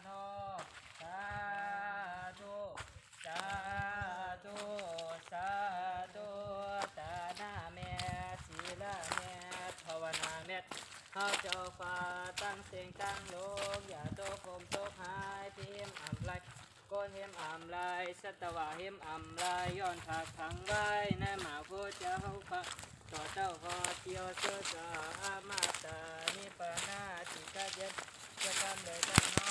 ເນາະ ສາທຸ ສາທຸ ສາທຸ ຕານະແມ່ ສີລະແມ່ ພາວະນາແມ່ ເຮົາເຈົ້າຟ້າ ຕັ້ງເສັງຕັ້ງໂລກ ຢ່າຕົກຮົ່ມຕົກຫາຍ ພິມອຳລາຍ ໂກນຫິມອຳລາຍ ສັດຕະວາຫິມອຳລາຍ ຍ້ອນພາກຜັງໄວ້ ໃນມາໂພເຈົ້າພະ ຕໍ່ເຈົ້າຮອດ ທີ່ໂອໂສດ ອະມະຕະ ນິບປານາ ທີ່ກະເຢັນ ຈະກຳເລີຍເຈົ້າເນາະ